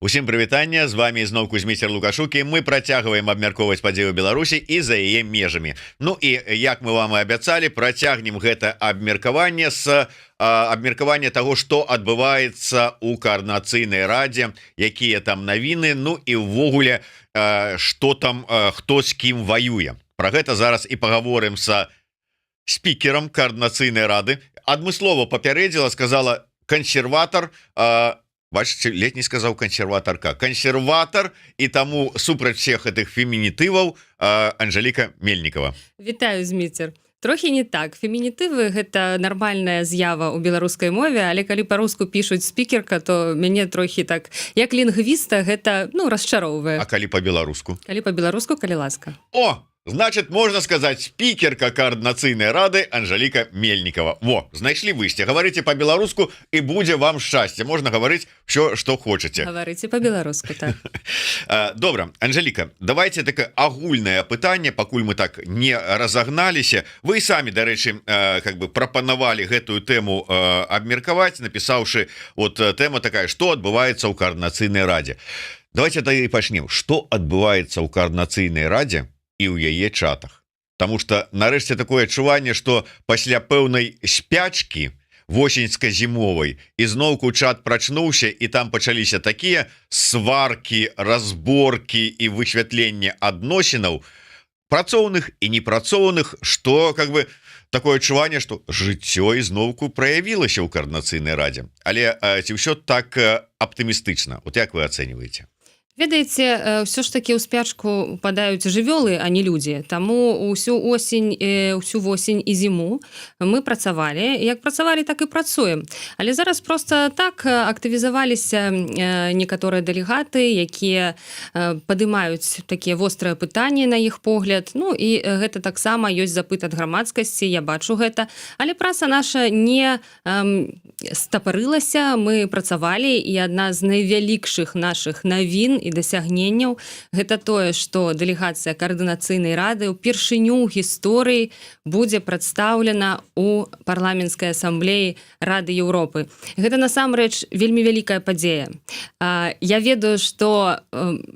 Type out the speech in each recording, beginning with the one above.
Усім прывітанне, з вамі ізноў Зміцер Лукашук, і мы працягваем абмяркоўваць падзеі Беларусі і за яе межамі. Ну і, як мы вам і абяцалі, працягнем гэта абмеркаванне с абмеркавання того, что адбываецца у Каардынацыйнай радзе, якія там навіны, ну і ўвогуле, что там, хто з кім ваюе. Про гэта зараз і паговорым са спікерам Каардынацыйнай рады. Адмыслова папярэдзіла, сказала: кансерватор. Бачыце, ледь не сказаў кансерватарка. Кансерватор, і таму супраць всех этих фемінітываў, Анжеліка Мельнікова. Вітаю, Зміцер. Трохі не так. Фемінітывы — гэта нармальная з'ява ў беларускай мове, але калі па-руску пішуць «спікерка», то мяне трохі так, як лінгвіста, гэта, ну, расчароўвае. А калі па-беларуску? Калі па-беларуску, калі ласка. О, значит, можно сказать: спікерка Каардынацыйнай рады Анжеліка Мельнікова. Во, знайшлі выйсце. Говорите па-беларуску, і будзе вам шчасце. Можно говорить все, что хочете. Говорите па-беларуску, так. Добра, Анжеліка, давайте такое агульнае пытанне, пакуль мы так не разагналіся. Вы самі, дарэчы, как бы прапанавалі гэтую тэму абмеркаваць, напісаўшы вот тэма такая: что адбываецца ў Каардынацыйнай радзе. Давайте тады і пачнем. Что адбываецца ў Каардынацыйнай радзе і ў яе чатах? Таму что нарэшце такое адчуванне, что пасля пэўнай спячки восеньска-зімовай ізноўку чат прачнуўся, і там пачаліся такія сварки, разборки і высвятленне адносінаў працоўных і непрацоўных, что как бы такое адчуванне, что жыццё ізноўку праявілася ў Каардынацыйнай радзе. Але ці ўсё так аптымістычна? Вот як вы ацэньваеце? Ведаеце, ўсё ж такі ў спячку упадаюць жывёлы, а не людзі. Таму ўсю осень, ўсю восень і зіму мы працавалі. Як працавалі, так і працуем. Але зараз просто так актывізаваліся некаторыя дэлегаты, якія падымаюць такія вострыя пытанні, на іх погляд. Ну і гэта таксама ёсць запыт ад грамадскасці, я бачу гэта. Але праца наша не стапарылася, мы працавалі, і адна з найвялікшых нашых навін і дасягненняў — гэта тое, што дэлегацыя Каардынацыйнай рады ўпершыню ў гісторыі будзе прадстаўлена ў Парламенцкай асамблеі Рады Еўропы. Гэта насамрэч вельмі вялікая падзея. Я ведаю, што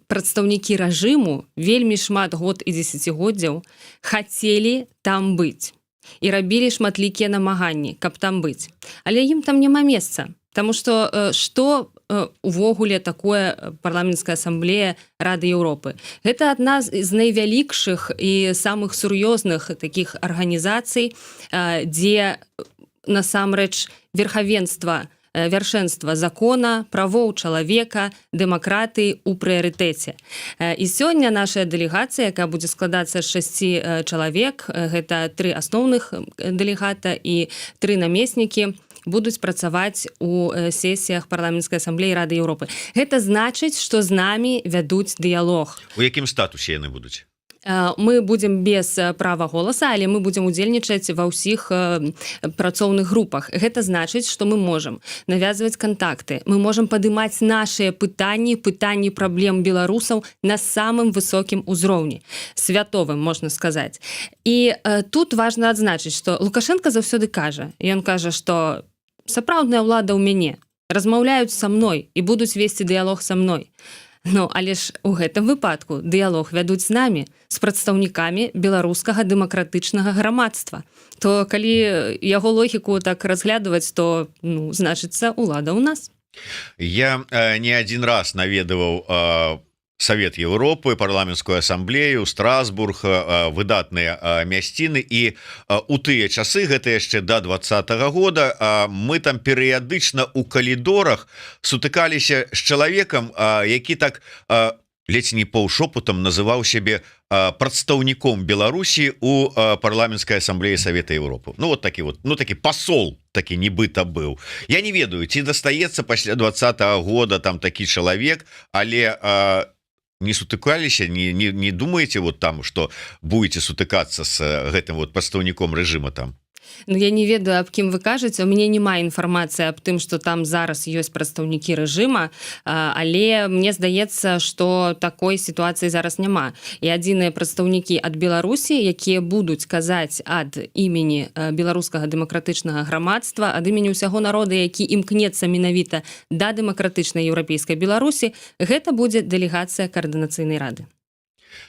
прадстаўнікі рэжыму вельмі шмат год і дзесяцігоддзяў хацелі там быць і рабілі шматлікія намаганні, каб там быць. Але ім там няма месца. Таму што што увогуле такое Парламенцкая асамблея Рады Еўропы? Гэта адна з найвялікшых і самых сур'ёзных такіх арганізацый, дзе насамрэч верхавенства, вяршэнства закона, правоў чалавека, дэмакратыі ў прыярытэце. І сёння наша дэлегацыя, якая будзе складацца з шасці чалавек, гэта тры асноўных дэлегата і тры намеснікі, будуць працаваць у сесіях Парламенцкай асамблеі Рады Еўропы. Гэта значыць, што з намі вядуць дыялог. У якім статусе яны будуць? Мы будзем без права голаса, але мы будзем удзельнічаць ва ўсіх працоўных групах. Гэта значыць, што мы можам навязваць кантакты, мы можам падымаць нашыя пытанні, пытанні праблем беларусаў на самым высокім узроўні, святовым, можна сказаць. І тут важна адзначыць, што Лукашенко заўсёды кажа, ён кажа, што сапраўдная ўлада ў мяне, размаўляюць са мной і будуць весці дыялог са мной. Ну, але ж у гэтым выпадку дыялог вядуць з намі, з прадстаўнікамі беларускага дэмакратычнага грамадства. То калі яго логіку так разглядваць, то, ну, значыцца, улада ў нас. Я не один раз наведываў Совет Европы, Парламенцкую асамблею, Страсбург, выдатныя мясціны, і у тыя часы, гэта яшчэ до 20-го года, мы там перыядычна у калідорах сутыкаліся з чалавекам, які так ледзь не паўшопутам называў сябе прадстаўніком Беларусі у Парламенцкай асамблеі Совета Европы. Ну, вот такі вот, ну, такі посол такі нібыта быў. Я не ведаю, ці дастаецца пасля 20-го года там такі чалавек, але не сутыкаліся, не думаете вот там, что будете сутыкацца с гэтым вот прадстаўніком рэжыма там? Ну, я не ведаю, аб кім вы кажаце. У мяне няма інфармацыі аб тым, что там зараз ёсць прадстаўнікі рэжыма, але мне здаецца, что такой сітуацыі зараз няма, і адзіныя прадстаўнікі ад Беларусі, якія будуць казаць ад імені беларускага дэмакратычнага грамадства, ад імені ўсяго народа, які імкнецца менавіта да дэмакратычнай еўрапейскай Беларусі, гэта будзе дэлегацыя Каардынацыйнай рады.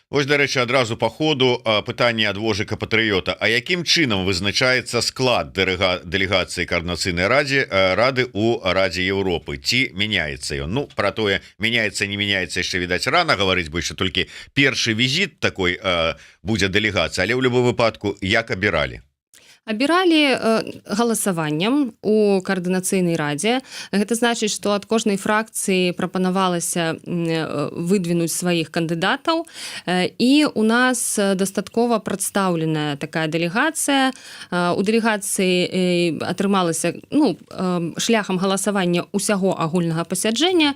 Вось, дарэчы, адразу по ходу пытанне ад Вожыка Патрыёта: А якім чынам вызначаецца склад дэлегацыі Каардынацыйнай рады у Радзе Еўропы? Ці мяняецца ён? Ну, про тое, мяняецца, не мяняецца, яшчэ, відаць, рана гаварыць, больше толькі першы візіт такой будзе дэлегацыя, але ў любым выпадку, як абіралі? Абіралі галасаваннем у Каардынацыйнай радзе. Гэта значыць, што ад кожнай фракцыі прапанавалася выдвинуць сваіх кандыдатаў, і у нас дастаткова прадстаўленая такая дэлегацыя. У дэлегацыі атрымалася, ну, шляхам галасавання ўсяго агульнага пасяджэння: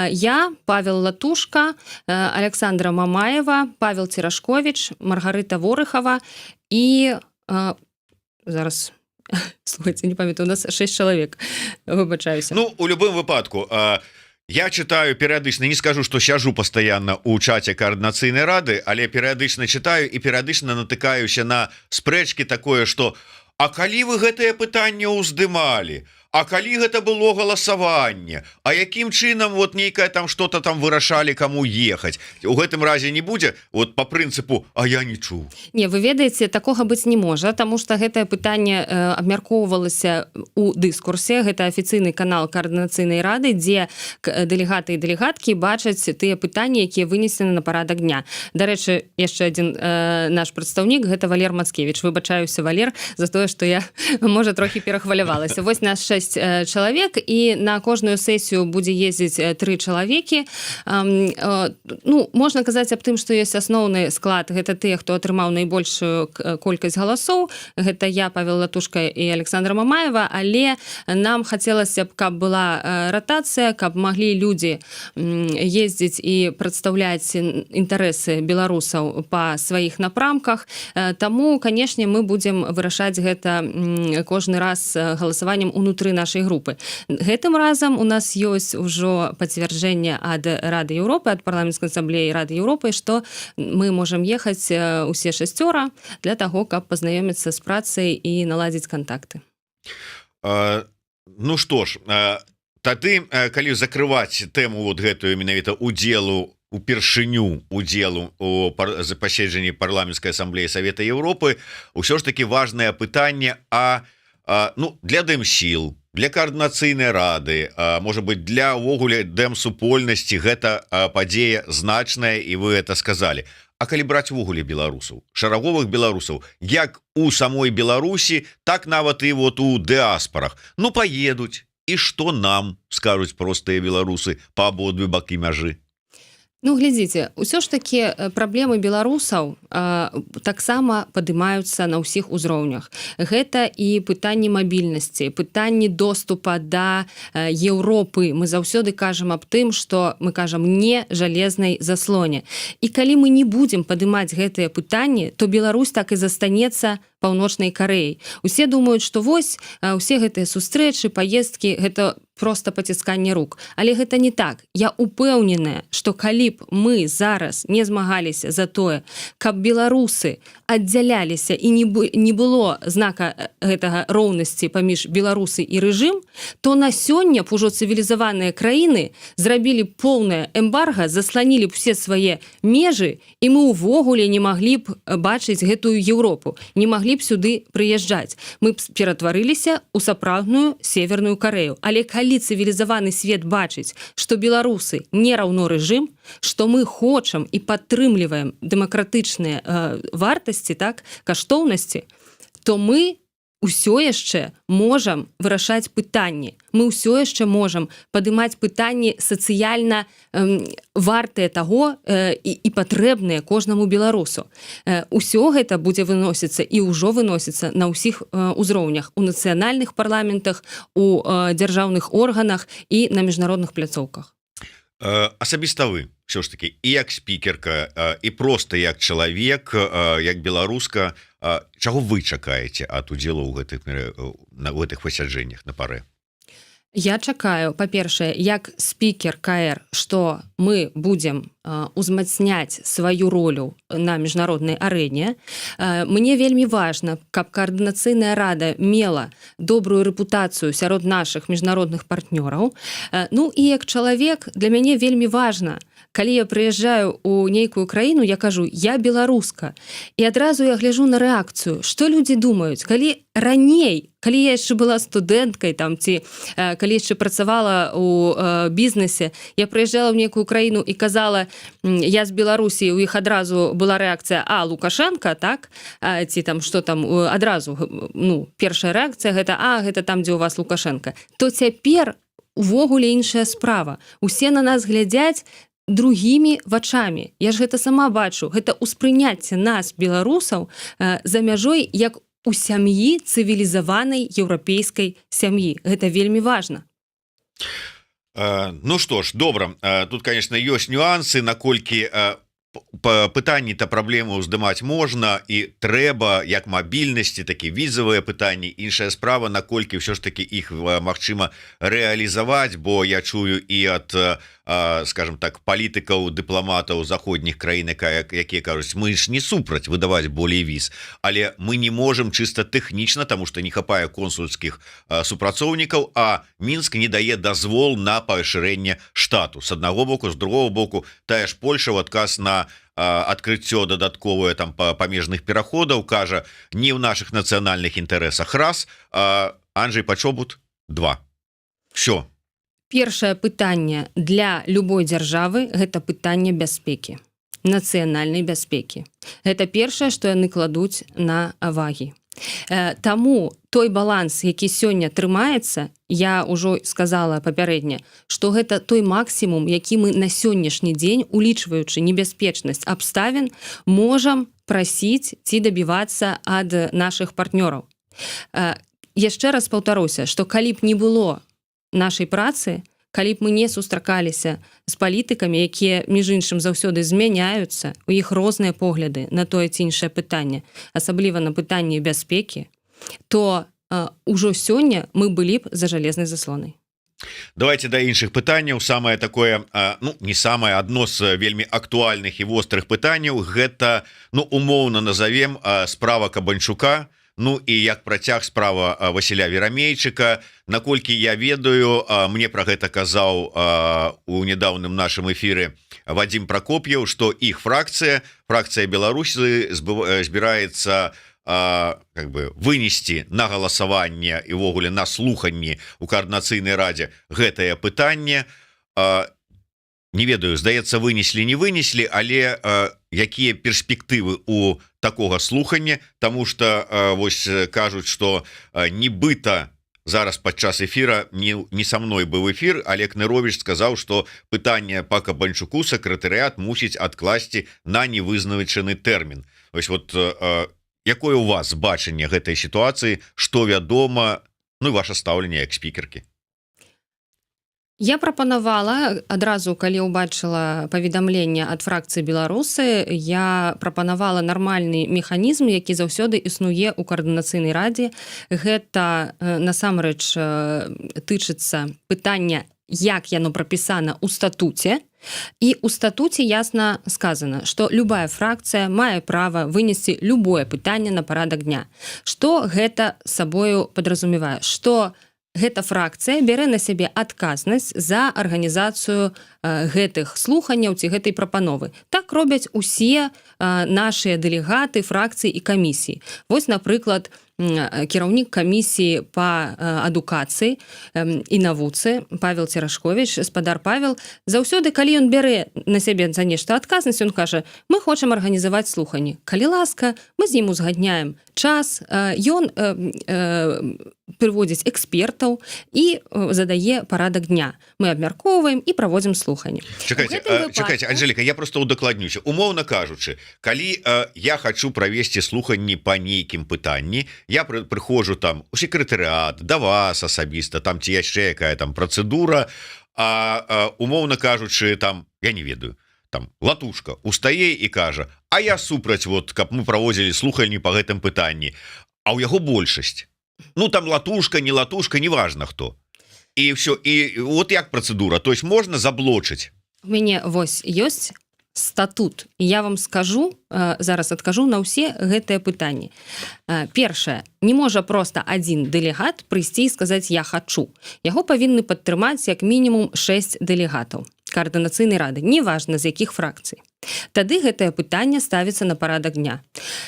я, Павел Латушка, Александра Мамаева, Павел Церашкович, Маргарыта Ворыхава і зараз, слухайте, не памятаю, у нас 6 чалавек, выбачаюся. Ну, у любым выпадку, я читаю перыядычна, не скажу, что сяжу постоянно у чаце Каардынацыйнай рады, але перыядычна читаю і перыядычна натыкаюся на спрэчки такое, что: «А калі вы гэтае пытанне ўздымалі? А калі гэта было галасаванне? А якім чынам вот нейкая там что-то там вырашалі, кому ехаць?» У гэтым разе не будзе вот по прынцыпу «а я не чуў»? Не, вы ведаеце, такога быць не можа, таму что гэтае пытанне абмяркоўвалася у дыскурсе. Гэта афіцыйны канал Каардынацыйнай рады, дзе дэлегаты і дэлегаткі бачаць тыя пытанні, якія вынесены на парадак дня. Дарэчы, яшчэ один наш прадстаўнік — гэта Валер Мацкевич. Выбачаюся, Валер, за тое, что я, можа, трохі перахвалявалася. Вось нас 6 чалавек, і на кожную сесію будзе ездзіць тры чалавекі. Ну, можна казаць аб тым, што ёсць асноўны склад, гэта тыя, хто атрымаў найбольшую колькасць галасоў, гэта я, Павел Латушка і Александра Мамаева, але нам хацелася б, каб была ратацыя, каб маглі людзі ездзіць і прадстаўляць інтарэсы беларусаў па сваіх напрамках. Таму, канешне, мы будзем вырашаць гэта кожны раз галасаваннем унутры нашай групы. Гэтым разам у нас ёсць ужо пацвярджэнне ад Рады Еўропы, ад Парламенцкай асамблеі Рады Еўропы, што мы можам ехаць усе шасцёра для таго, каб пазнаёміцца з працай і наладзіць кантакты. Ну что ж, тады, калі закрываць тэму вот гэтую менавіта удзелу, упершыню удзелу у паседжанні Парламенцкай асамблеі Совета Европы, ўсё ж таки важное пытанне: а ну, для дэмсіл, для Каардынацыйнай рады, может быть, для увогуле дэмсупольнасці гэта падзея значная, і вы это сказали. А калі браць увогуле беларусаў, шараговых беларусаў, як у самой Беларусі, так нават і вот у дыаспорах, ну, поедуць, і что нам скажуць простыя беларусы по абодве бакі мяжы? Ну, глядзіце, ўсё ж таки праблемы беларусаў таксама падымаюцца на ўсіх узроўнях. Гэта і пытанні мабільнасці, пытанні доступа да Еўропы. Мы заўсёды кажам аб тым, что мы кажам не жалезнай заслоне, і калі мы не будзем падымаць гэтыя пытанні, то Беларусь так і застанецца Паўночнай Карэі. Усе думаюць, что вось усе гэтыя сустрэчы, паездкі — гэта просто пацісканне рук, але гэта не так. Я упэўненая, что калі б мы зараз не змагаліся за тое, каб беларусы аддзяляліся і не было знака гэтага роўнасці паміж беларусы і рэжым, то на сёння б ужо цывілізаваныя краіны зрабілі поўнае эмбарга, засланілі б все свае межы, і мы ўвогуле не маглі б бачыць гэтую Еўропу, не маглі б сюды прыязджаць, мы б ператварыліся у сапраўдную Северную Карэю. Але калі цывілізаваны свет бачыць, што беларусы не раўно рэжым, што мы хочам і падтрымліваем дэмакратычныя вартасці, так, каштоўнасці, то мы ўсё яшчэ можам вырашаць пытанні, мы ўсё яшчэ можам падымаць пытанні сацыяльна вартыя таго і патрэбныя кожнаму беларусу. Ўсё гэта будзе выносіцца і ўжо выносіцца на ўсіх узроўнях: у нацыянальных парламентах, у дзяржаўных органах і на міжнародных пляцоўках. Асабіста вы Усё ж такі і як спікерка, і просто як чалавек, як беларуска, чаго вы чакаеце ад удзелу ў гэтых на гэтых пасяджэннях на ПАРЭ? Я чакаю, па-першае, як спікер КР, что мы будем узмацняць сваю ролю на міжнароднай арэне. Мне вельмі важна, каб Каардынацыйная рада мела добрую рэпутацыю сярод наших міжнародных партнёраў. Ну і як чалавек для мяне вельмі важна, калі я прыязджаю у нейкую краіну, я кажу: «Я беларуска», і адразу я гляжу на рэакцыю, что людзі думаюць. Калі раней, калі я яшчэ была студэнткай там ці калі яшчэ працавала у бізнесе, я прыязджала ў нейкую краіну і казала: «Я з Беларусі», у іх адразу была рэакцыя: «А, Лукашенко», так, ці там что там, адразу, ну, першая рэакцыя гэта: «А, гэта там, дзе у вас Лукашенко». То цяпер увогуле іншая справа, усе на нас глядзяць другімі вачамі. Я ж гэта сама бачу, гэта ўспрыняцце нас, беларусаў, за мяжой, як у сям'і, цывілізаванай еўрапейскай сям'і. Гэта вельмі важна. Ну что ж, добра, тут, конечно, ёсць нюансы, наколькі пытанні-то, праблему ўздымаць можна і трэба, як мабільнасці, такі візавыя пытанні. Іншая справа, наколькі ўсё ж таки іх магчыма рэалізаваць, бо я чую і ад, скажем так, палітыкаў, дыпламатаў заходніх краін, якія кажуць: «Мы ж не супраць выдаваць болей віз, але мы не можем чыста тэхнічна, тому что не хапае консульскіх супрацоўнікаў, а Мінск не дае дазвол на пашырэнне штату», с аднаго боку. З другого боку, тая ж Польша в адказ на адкрыццё дадатковое там па памежных пераходаў кажа: «Не ў наших нацыянальных інтарэсах», раз, Анджей Пачобут два, все. Першае пытанне для любой дзяржавы — гэта пытанне бяспекі, нацыянальнай бяспекі. Гэта першае, што яны кладуць на вагі. Таму той баланс, які сёння трымаецца, я ўжо сказала папярэдне, што гэта той максімум, які мы на сённяшні дзень, улічваючы небяспечнасць абставін, можам прасіць ці дабівацца ад наших партнёраў. Яшчэ раз паўтаруся, што калі б не было нашай працы, калі б мы не сустракаліся з палітыкамі, якія, між іншым, заўсёды змяняюцца, у іх розныя погляды на тое ці іншае пытанне, асабліва на пытанні бяспекі, то ўжо сёння мы былі б за жалезнай заслонай. Давайте да іншых пытанняў. Самое такое, ну, не самое, адно з вельмі актуальных і вострых пытанняў — гэта, ну, умоўна назовем, справа Кабанчука, ну і як працяг справа Васіля Верамейчыка. Наколькі я ведаю, мне про гэта казаў у недаўным нашым эфіры Вадзім Пракоп'еў, что іх фракцыя, фракцыя «Беларусы», збіраецца как бы вынесці на галасаванне і увогуле на слуханні у Каардынацыйнай радзе гэтае пытанне. Не ведаю, здаецца, вынеслі, не вынеслі, але якія перспектывы у такога слухання? Тому что вось кажуць, что нібыта зараз падчас эфира, не со мной быў эфир, Олег Кнырович сказаў, что пытанне по Кабанчуку сакратарыят мусіць адкласці на невызначаны тэрмін. Ось вот якое у вас бачанне гэтай сітуацыі, что вядома, ну і ваше стаўленне як спікеркі? Я прапанавала адразу, калі ўбачыла паведамленне ад фракцыі «Беларусы», я прапанавала нармальны механізм, які заўсёды існуе ў Каардынацыйнай радзе. Гэта насамрэч тычыцца пытання, як яно прапісана ў статуце. І у статуце ясна сказано, что любая фракцыя мае права вынесці любое пытанне на парадак дня. Что гэта сабою подразумевае? Что гэта фракцыя бярэ на сябе адказнасць за арганізацыю гэтых слуханняў ці гэтай прапановы. Так робяць усе нашыя дэлегаты фракцыі і камісіі. Вось, напрыклад, кіраўнік камісіі па адукацыі і навуцы Павел Церашкович, спадар Павел, заўсёды, калі ён бярэ на сябе за нешта адказнасць, ён кажа: «Мы хочам арганізаваць слуханні, калі ласка». Мы з ім узгадняем час, ён прыводзіць экспертаў і задае парадак дня, мы абмяркоўваем і праводзім слуханні. Чакайце, чакайце, Анжеліка, я просто удакладнюся. Умоўна кажучы, калі я хочу правесці слуханні па нейкім пытанні, я прыходжу там у секретариат да вас асабіста там ці яшчэ якая там працэдура, а умоўна кажучы, там, я не ведаю. Там Латушка устае і кажа: «А я супраць, вот каб мы праводзілі слуханні по гэтым пытанні», а ў яго большасць. Ну, там Латушка, не Латушка, неважно хто, і все. І вот як працэдура? То есть можна заблочыць? У мяне вось ёсць статут, і я вам скажу, зараз адкажу на ўсе гэтыя пытанні. Першае: не можа просто один дэлегат прыйсці і сказаць: «Я хачу». Яго павінны падтрымаць як мінімум 6 дэлегатаў каардынацыйнай рады, неважна, з якіх фракцый. Тады гэтае пытанне ставіцца на парадак дня.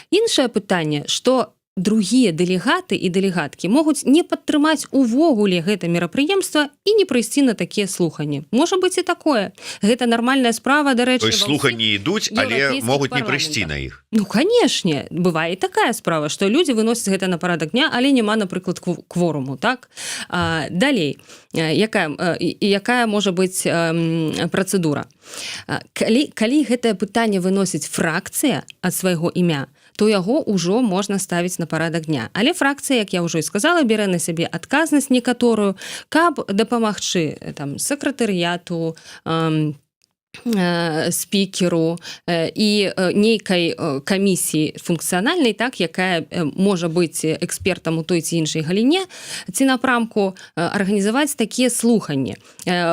Іншае пытанне, что другія дэлегаты і дэлегаткі могуць не падтрымаць увогуле гэта мерапрыемства і не прыйсці на такія слуханні. Можа быць і такое, гэта нармальная справа, дарэчы. Слуханні ідуць, але могуць не прыйсці на іх. Ну, канешне, бывае такая справа, что людзі выносяць гэта на парадак дня, але няма, напрыклад, кворуму. Так, далей якая можа быць працэдура? Калі гэтае пытанне выносіць фракцыя ад свайго імя, то яго ўжо можна ставіць на парадак дня. Але фракцыя, як я ўжо і сказала, бярэ на сябе адказнасць некаторую, каб дапамагчы там сакратарыяту, спікеру і нейкай камісіі функцыянальнай, так, якая можа быць экспертам у той ці іншай галіне ці напрамку, арганізаваць такія слуханні.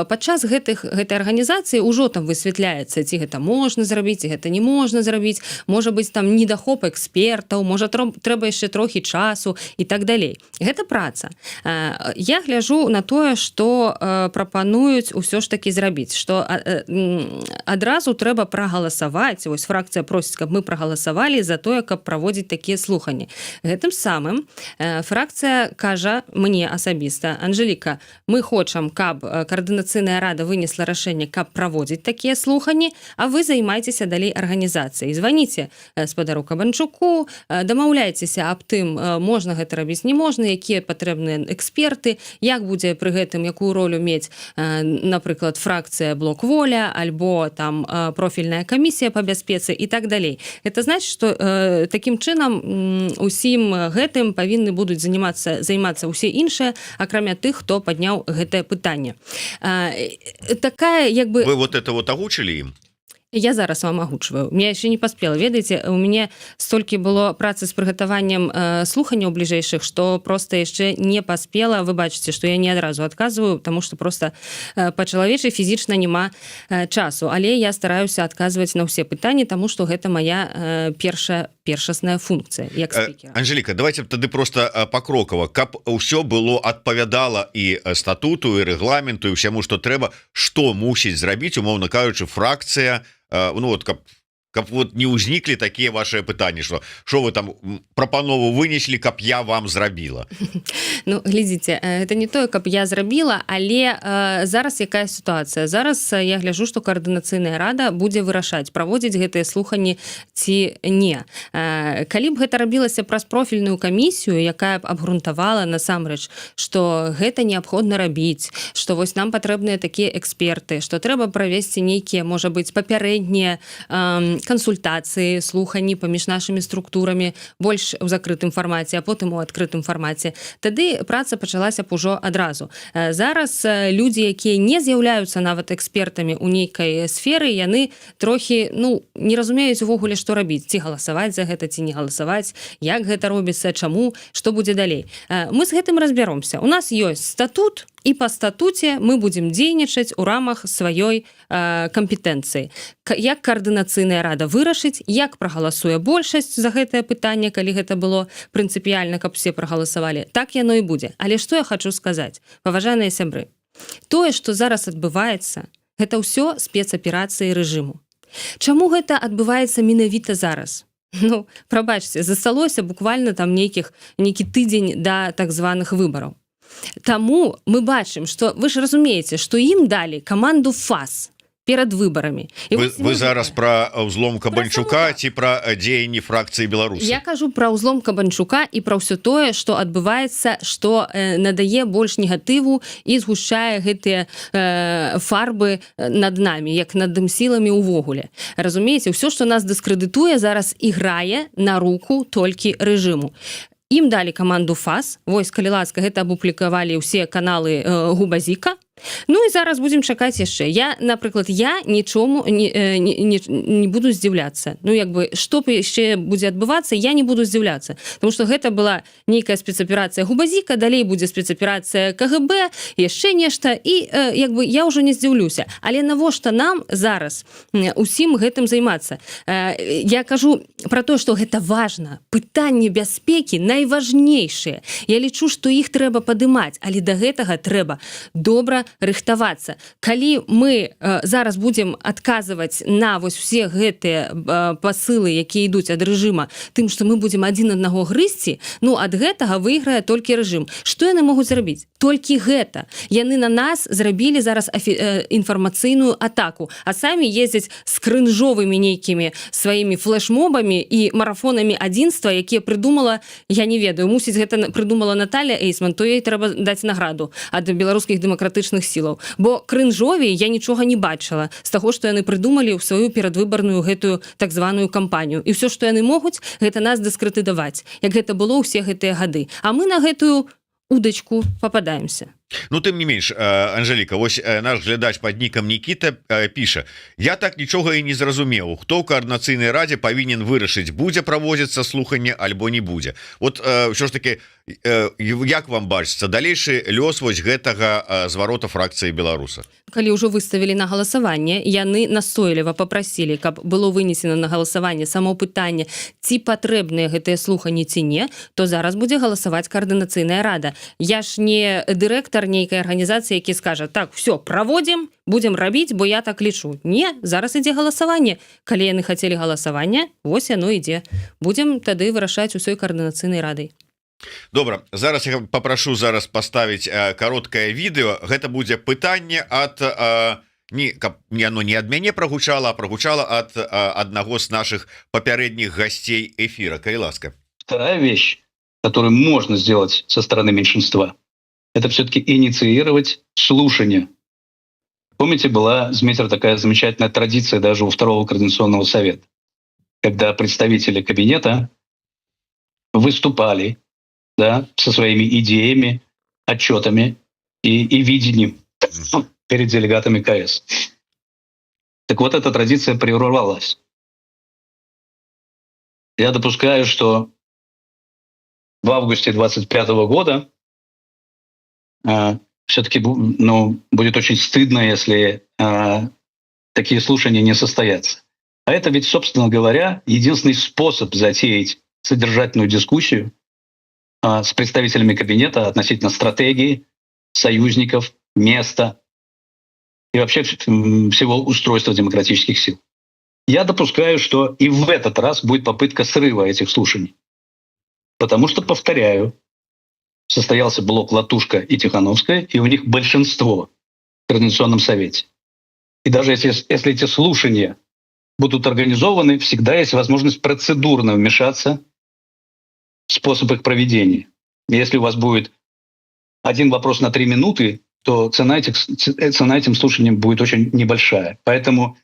Падчас гэтай арганізацыі ўжо там высвятляецца, ці гэта можна зрабіць, ці гэта не можна зрабіць. Можа быць, там недахоп экспертаў, можа, трэба яшчэ трохі часу і так далей. Гэта праца. Я гляжу на тое, что прапануюць усё ж таки зрабіць, что адразу трэба прагаласаваць. Вось фракцыя просіць, каб мы прагаласавалі за тое, каб праводзіць такія слуханні. Гэтым самым фракцыя кажа мне асабіста: «Анжеліка, мы хочам, каб каардынацыйная рада вынесла рашэнне, каб праводзіць такія слуханні, а вы займайцеся далей арганізацыяй, званіце спадару Кабанчуку, дамаўляйцеся аб тым, можна гэта рабіць, не можна, якія патрэбныя эксперты, як будзе пры гэтым, якую ролю мець, напрыклад, фракцыя «Блок Воля» альбо там профільная камісія по бяспецы» і так далей. Это значит, что таким чынам усім гэтым павінны будуць займацца ўсе іншыя, акрамя тых, хто падняў гэтае пытанне. Такая як бы Вы вот это вот агучылі ім? Я зараз вам агучваю. Я яшчэ не паспела, ведаеце, у мяне столькі было працы з прыгатаваннем слуханняў бліжэйшых, что просто яшчэ не паспела. Вы бачыце, что я не адразу адказваю, потому что просто па-чалавечай фізічна няма часу, але я стараюся адказваць на ўсе пытанні, тому что гэта моя першасная функцыя як спікера. Анжеліка, давайте тады просто пакрокава, каб ўсё было адпавядала і статуту, і рэгламенту, і ўсяму, что трэба. Что мусіць зрабіць, умоўна кажучы, фракцыя, ну вот каб вот не ўзніклі такія ваши пытанні, что вы там прапанову вынеслі, каб я вам зрабіла? Ну, глядзіце, это не тое, каб я зрабіла, але зараз якая сітуацыя? Зараз я гляжу, што каардынацыйная рада будзе вырашаць, праводзіць гэтыя слуханні ці не. Калі б гэта рабілася праз профільную камісію, якая б абгрунтавала насамрэч, што гэта неабходна рабіць, што вось нам патрэбныя такія эксперты, што трэба правесці нейкія, можа быць, папярэднія кансультацыі, слуханні паміж нашымі структурамі больш у закрытым фармаце, а потым у адкрытым фармаце, тады праца пачалася б ужо адразу. Зараз людзі, якія не з'яўляюцца нават экспертамі ў нейкай сферы, яны трохі, ну, не разумеюць увогуле, што рабіць: ці галасаваць за гэта, ці не галасаваць, як гэта робіцца, чаму, што будзе далей. Мы з гэтым разбяромся. У нас ёсць статут, і па статуце мы будзем дзейнічаць у рамах сваёй кампетэнцыі. Як каардынацыйная рада вырашыць, як прагаласуе большасць за гэтае пытанне, калі гэта было прынцыпіяльна, каб все прагаласавалі, так яно і будзе. Але што я хочу сказаць, паважаныя сябры: тое, што зараз адбываецца, гэта ўсё спецаперацыі рэжыму. Чаму гэта адбываецца менавіта зараз? Ну, прабачце, засталося буквально там нейкі тыдзень да так званых выбараў. Таму мы бачым, что, вы ж разумееце, что ім далі каманду фас перад выбарамі. І вы зараз про ўзлом Кабанчука ці про дзеянні фракцыі «Беларусь»? Я кажу про ўзлом Кабанчука і про ўсё тое, что адбываецца, что надае больш негатыву і згушчае гэтыя фарбы над нами, як над дэмсіламі увогуле. Разумееце, ўсё, что нас дыскрэдытуе, зараз іграе на руку толькі рэжыму. Ім далі каманду фас. Вось, калі ласка, гэта апублікавалі ўсе каналы губазіка. Ну і зараз будем чакаць яшчэ. Я, напрыклад, я нічому не буду здзіўляцца. Ну, як бы, што яшчэ будзе адбывацца, я не буду здзіўляцца, потому что гэта была нейкая спецаперацыя ГУБАЗіКа, далей будзе спецаперацыя КГБ, яшчэ нешта, і як бы я ўжо не здзіўлюся. Але навошта нам зараз усім гэтым займацца? Я кажу про то, что гэта важно, пытанне бяспекі найважнейшыя. Я лічу, что іх трэба падымаць, але до гэтага трэба добра рыхтавацца. Калі мы зараз будем адказваць на вось все гэтыя посылы, якія ідуць ад рэжыма, тым, что мы будем адзін аднаго грызці, ну, ад гэтага выйграе толькі рэжым. Что яны могуць зрабіць? Толькі гэта. Яны на нас зрабілі зараз інфармацыйную атаку, а самі ездзяць з крынжовымі нейкімі сваімі флешмобамі і марафонамі адзінства, якія прыдумала, я не ведаю, мусіць, гэта прыдумала Наталья Эйсман, то ей трэба даць награду ад беларускіх дэмакратычных сілаў, бо крынжовей я нічога не бачыла з таго, што яны прыдумалі ў сваю перадвыбарную гэтую так званую кампанію. І все, што яны могуць, гэта нас дыскрэдытаваць, як гэта было ўсе гэтыя гады, а мы на гэтую удочку попадаемся. Ну, тым не менш, Анжеліка, вось наш глядач под нікам Нікіта піша: «Я так нічога і не зразумеў, хто ў каардынацыйнай радзе павінен вырашыць, будзе праводзіцца слуханне альбо не будзе». Вот ўсё ж таки, як вам бачыцца далейшы лёс вось гэтага зварота фракцыі «Беларуса»? Калі ўжо выставілі на галасаванне, яны настойліва папрасілі, каб было вынесена на галасаванне само пытанне, ці патрэбныя гэтыя слуханні, ці не, то зараз будзе галасаваць каардынацыйная рада. Я ж не дырэктар нейкай арганізацыі, які скажа: «Так, все, праводзім, будем рабіць, бо я так лічу». Не, зараз ідзе галасаванне. Калі яны хацелі галасавання, вось яно ідзе. Будем тады вырашаць усёй каардынацыйнай радай. Добра, зараз я попрошу зараз поставить кароткае відэо. Гэта будзе пытанне от не, каб не оно не ад мяне прогучала, а прогучала от аднаго з наших папярэдніх гасцей эфира. Калі ласка. Вторая вещь, которую можно сделать со стороны меньшинства, это все-таки инициировать слушание. Помните, была, Змитер, такая замечательная традиция даже у второго координационного совета, когда представители кабинета выступали, да, со своими идеями, отчетами и видением перед делегатами КС. Так вот, эта традиция прервалась. Я допускаю, что в августе 25 года все-таки, ну, будет очень стыдно, если такие слушания не состоятся. А это ведь, собственно говоря, единственный способ затеять содержательную дискуссию с представителями кабинета относительно стратегии, союзников, места и вообще всего устройства демократических сил. Я допускаю, что и в этот раз будет попытка срыва этих слушаний. Потому что, повторяю, состоялся блок Латушко и Тихановская, и у них большинство в Координационном совете. И даже если эти слушания будут организованы, всегда есть возможность процедурно вмешаться в способ их проведения. Если у вас будет один вопрос на 3 минуты, то цена этим слушаниям будет очень небольшая. Поэтому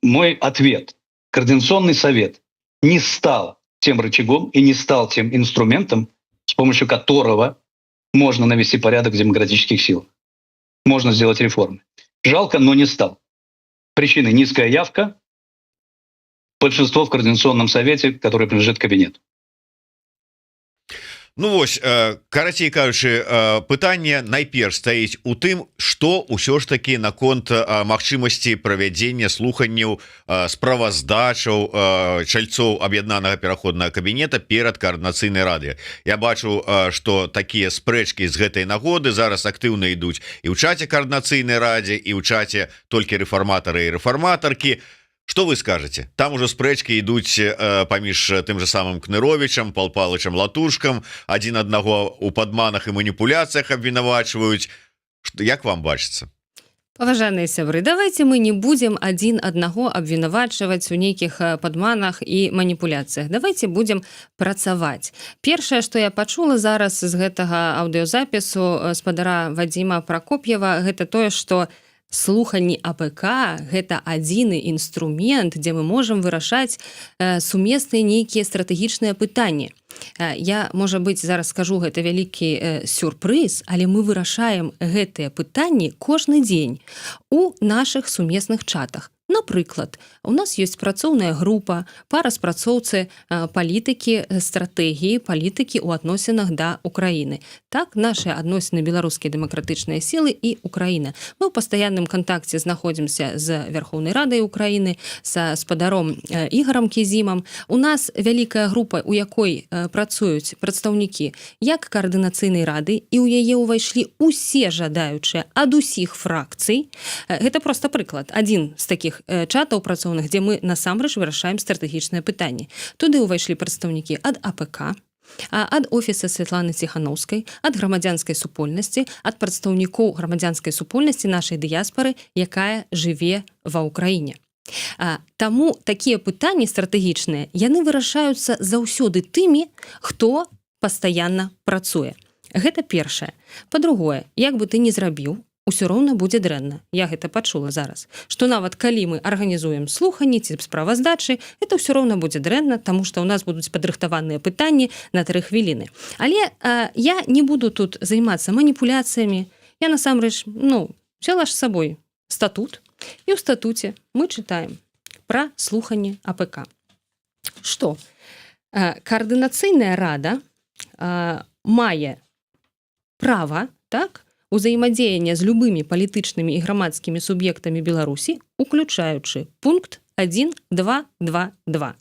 мой ответ: Координационный совет не стал тем рычагом и не стал тем инструментом, с помощью которого можно навести порядок в демократических силах. Можно сделать реформы. Жалко, но не стал. Причины: низкая явка, большинство в Координационном совете, который принадлежит кабинету. Ну вось, карацей кажучы, пытанне найперш стаіць у тым, что ўсё ж таки наконт магчымасці правядзення слуханняў, справаздачаў чальцоў аб'яднанага пераходнага кабінета перад каардынацыйнай рады. Я бачу, что такія спрэчкі з гэтай нагоды зараз актыўна ідуць і ў чаце каардынацыйнай радзе, і ў чаце «Толькі рэфарматары і рэфарматаркі». Что вы скажете? Там уже спрэчки ідуць паміж тым же самым Кныровичам, Пал Палычам Латушкам, один аднаго у падманах і маніпуляцыях абвінавачваюць. Як вам бачыцца? Паважаныя сябры, давайте мы не будем адзін аднаго абвінавачваць у нейкіх падманах і маніпуляцыях. Давайте будем працаваць. Першае, што я пачула зараз з гэтага аўдыёзапісу спадара Вадзіма Пракоп'ева, гэта тое, што Слуханні АПК — гэта адзіны інструмент, дзе мы можам вырашаць сумесныя нейкія стратэгічныя пытанні. Я, можа быць, зараз скажу, гэта вялікі сюрпрыз, але мы вырашаем гэтыя пытанні кожны дзень у нашых сумесных чатах. Напрыклад, у нас ёсць працоўная група па распрацоўцы палітыкі, стратэгіі палітыкі ў адносінах да Украіны. Так, наши адносіны, беларускія дэмакратычныя сілы і Украіна. Мы ў пастаянным кантакце знаходзімся з Вярхоўнай Радай Украіны, са спадаром Ігарам Кізімам. У нас вялікая група, у якой працуюць прадстаўнікі як Каардынацыйнай рады, і ў яе ўвайшлі усе жадаючыя ад усіх фракцый. Гэта просто прыклад, адзін з таких чатаў працоўных, дзе мы насамрэч вырашаем стратэгічнае пытанне. Туды ўвайшлі прадстаўнікі ад АПК, ад офіса Святланы Ціхановскай, ад грамадзянскай супольнасці, ад прадстаўнікоў грамадзянскай супольнасці нашай дыяспары, якая жыве ва Ўкраіне. Таму такія пытанні стратэгічныя, яны вырашаюцца заўсёды тымі, хто пастаянна працуе. Гэта першае. Па-другое, як бы ты не зрабіў, усё роўна будзе дрэнна. Я гэта пачула зараз, что нават калі мы арганізуем слуханні ці справаздачы, это ўсё роўна будзе дрэнна, таму что у нас будуць падрыхтаваныя пытанні на 3 хвіліны. Але я не буду тут займацца маніпуляцыямі. Я насамрэч, ну, взяла ж з сабой статут, і ў статуце мы чытаем пра слуханне АПК, что Каардынацыйная рада мае права, так, узаемадзеяння з любымі палітычнымі і грамадскімі суб'ектамі Беларусі, уключаючы пункт 1 2 2 2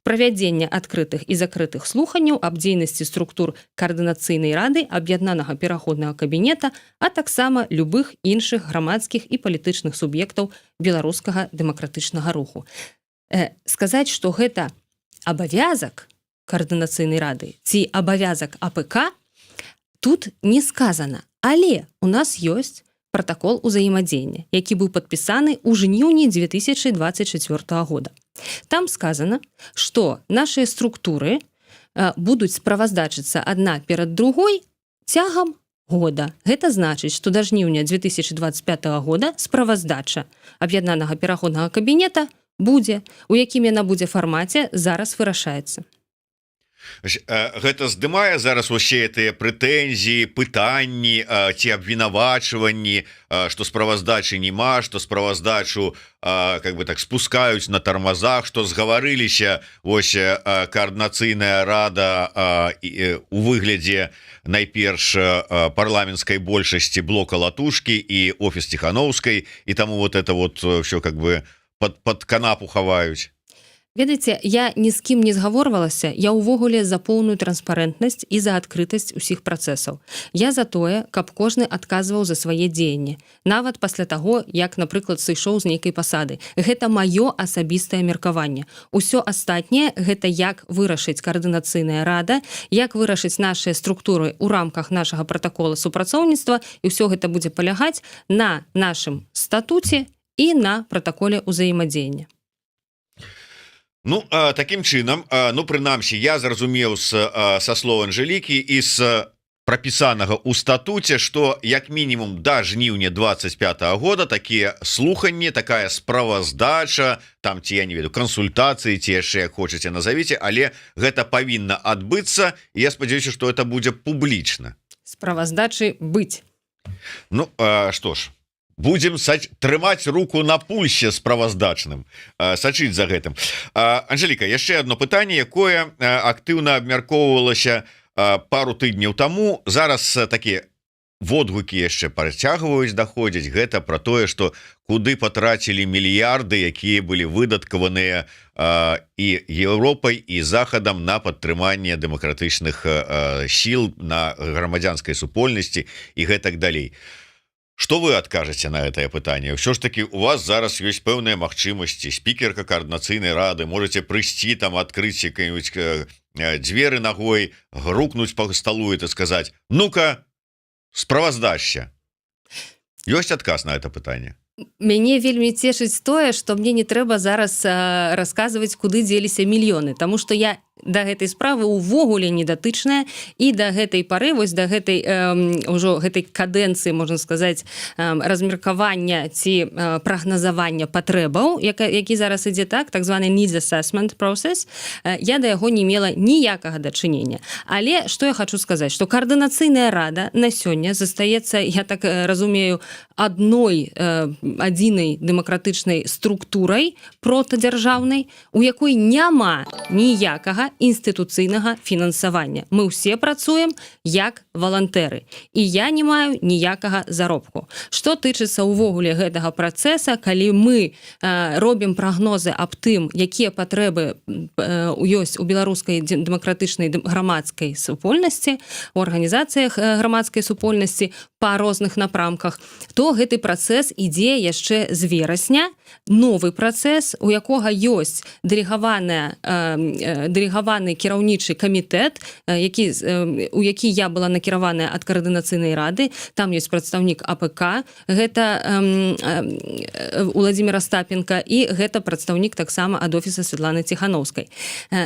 правядзення адкрытых і закрытых слуханняў аб дзейнасці структур Каардынацыйнай рады, Аб'яднанага пераходнага кабінета, а таксама любых іншых грамадскіх і палітычных суб'ектаў беларускага дэмакратычнага руху. Сказаць, што гэта абавязак Каардынацыйнай рады ці абавязак АПК, тут не сказано. Але у нас ёсць пратакол узаемадзеяння, які быў падпісаны ў жніўні 2024 года. Там сказано, что наши структуры будуць справаздачыцца адна перад другой цягам года. Гэта значыць, что да жніўня 2025 года справаздача Аб'яднанага пераходнага кабінета будзе. У якім яна будзе фармаце, зараз вырашаецца. Гэта здымае зараз усе гэтыя прэтэнзіі, пытанні ці абвінавачванні, што справаздачы няма, што справаздачу как бы так спускаюць на тармазах, што згаварыліся вось Каардынацыйная рада у выглядзе найперш парламенцкай большасці, блока Латушкі і офіс Ціхановскай, і таму вот это вот все как бы под канапу хаваюць? Ведаеце, я ні з кім не згаворвалася. Я ўвогуле за поўную транспарэнтнасць і за адкрытасць усіх працэсаў. Я за тое, каб кожны адказваў за свае дзеянні, нават пасля таго, як, напрыклад, сышоў з нейкай пасады. Гэта маё асабістае меркаванне. Усё астатняе — гэта як вырашыць Каардынацыйная рада, як вырашыць нашыя структуры ў рамках нашага пратакола супрацоўніцтва, і ўсё гэта будзе палягаць на нашым статуце і на пратаколе ўзаемадзеяння. Ну, таким чынам, ну, прынамсі я зразумеў са слоў Анжелікі і з прапісанага ў статуце, что як мінімум да жніўня 25 -го года такія слуханні, такая справаздача там ці, я не ведаю, кансультацыі, ці яшчэ як хочаце назовіце, але гэта павінна адбыцца, і я спадзяюся, что это будзе публічна. Справаздачы быць. Ну что ж, будем трымаць руку на пульсе справаздачным, сачыць за гэтым. Анжеліка, яшчэ одно пытанне, якое актыўна абмяркоўвалася пару тыдняў таму, зараз такі водгукі яшчэ працягваюць даходзіць. Гэта про тое, что куды патрацілі мільярды, якія былі выдаткаваныя і Еўропай, і Захадам на падтрыманне дэмакратычных сіл, на грамадзянскай супольнасці і гэтак далей. Что вы адкажаце на гэтае пытанне? Ўсё ж таки у вас зараз ёсць пэўныя магчымасці, спікерка Каардынацыйнай рады, можете прыйсці там, открыть какие-нибудь дзверы ногой, грукнуць по столу, это сказать: «Ну-ка, справаздача». Ёсць адказ на это пытанне? Мяне вельмі цешыць тое, што мне не трэба зараз расказваць, куды дзеліся мільёны, таму что я Да гэтай справы увогуле не датычная і да гэтай пары, вось да гэтай ўжо гэтай кадэнцыі, можна сказаць, размеркавання ці прагназавання патрэбаў, які зараз ідзе, так званы needs assessment process, я да яго не мела ніякага дачынення. Але что я хочу сказаць, что Каардынацыйная рада на сёння застаецца, я так разумею, адной адзінай дэмакратычнай структурай протадзяржаўнай, у якой няма ніякага інстытуцыйнага фінансавання. Мы ўсе працуем як валантэры, і я не маю ніякага заробку. Что тычыцца увогуле гэтага працэса, калі мы робім прагнозы аб тым, якія патрэбы ёсць у беларускай дэмакратычнай грамадскай супольнасці, у арганізацыях грамадскай супольнасці па розных напрамках, то гэты працэс ідзе яшчэ з верасня. Новы працэс, у якога ёсць дэлегаваны кіраўнічы камітэт, які у які я была накіраваная ад Каардынацыйнай рады. Там ёсць прадстаўнік АПК, гэта Уладзімір Астапенка, і гэта прадстаўнік таксама ад офіса Святланы Ціханоўскай.